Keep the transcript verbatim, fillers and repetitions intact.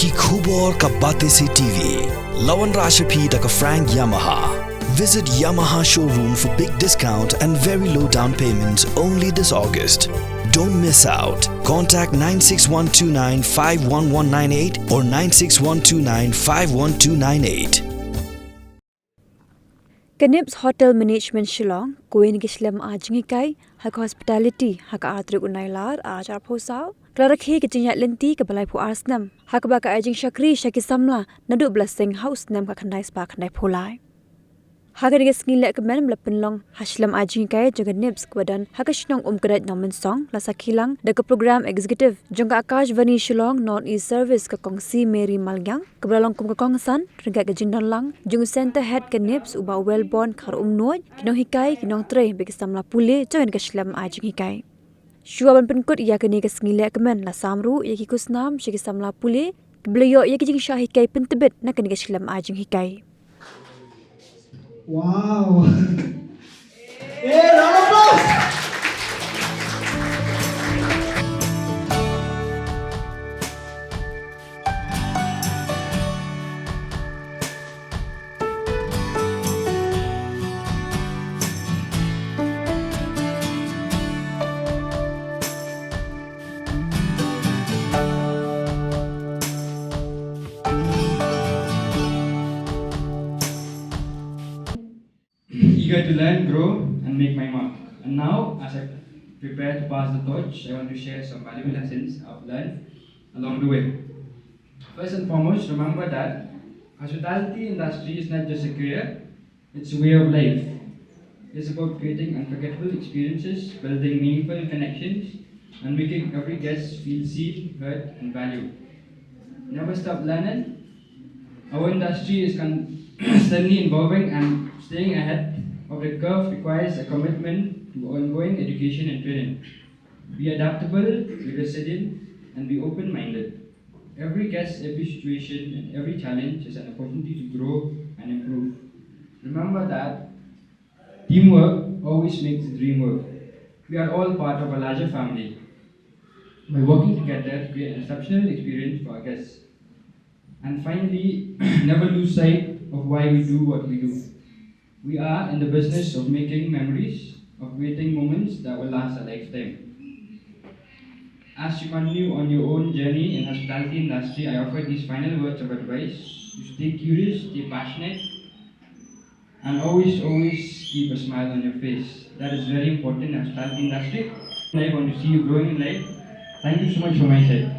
Ki khubor ka Batesi T V. La wanrah sha phi da ka Frank Yamaha. Visit Yamaha showroom for big discount and very low down payments only this August. Don't miss out. Contact nine six one two nine five one one nine eight or nine six one two nine five one two nine eight. Ka Nips Hotel Management Shillong, kawei na ki shlem ai jinghikai ha ka hospitality, ha ka ar tarik u Nailar ar hajar arphew saw, ka la rakhe ka jingïaid lynti kaba laiphew ar snem, ha kaba ka ai jingshakri sha ki samla naduh ba la seng ha u snem khatkhyndai spah khyndaiphew lai. Ha kane ka sngi lehkmen ba la pynlong ha shlem ai jinghikai jong ka Nips kaba don ha ka shnong Umkdait Nongmynsong, la sakhi lang da ka Program Executive jong ka Akashvani Shillong North East Service, ka Kong C Mary Malngiang, kaba la long kum ka kongsan ryngkat ka jingdon lang jong u Centre Head ka Nips, u Bah Wellborn Kharumnuid, ki nonghikai, ki nongtrei bad ki samla pule jong kane ka shlem ai jinghikai. Shuwa ban pynkut ïa kane ka sngi lehkmen, la sam ruh ïa ki khusnam sha ki samla pule kiba la ïoh ïa ki jingshah hikai pyntbit na kane ka shlem ai jinghikai. Wow. Hey, round of applause. Eager to learn, grow, and make my mark. And now, as I prepare to pass the torch, I want to share some valuable lessons I've learned along the way. First and foremost, remember that hospitality industry is not just a career, it's a way of life. It's about creating unforgettable experiences, building meaningful connections, and making every guest feel seen, heard, and valued. Never stop learning. Our industry is constantly evolving, and staying ahead of the curve requires a commitment to ongoing education and training. Be adaptable, be resilient, and be open minded. Every guest, every situation, and every challenge is an opportunity to grow and improve. Remember that teamwork always makes the dream work. We are all part of a larger family. By working together, create an exceptional experience for our guests. And finally, never lose sight of why we do what we do. We are in the business of making memories, of creating moments that will last a lifetime. As you continue on your own journey in hospitality industry, I offer these final words of advice: to stay curious, stay passionate, and always, always keep a smile on your face. That is very important in hospitality industry. I want to see you growing in life. Thank you so much from my side.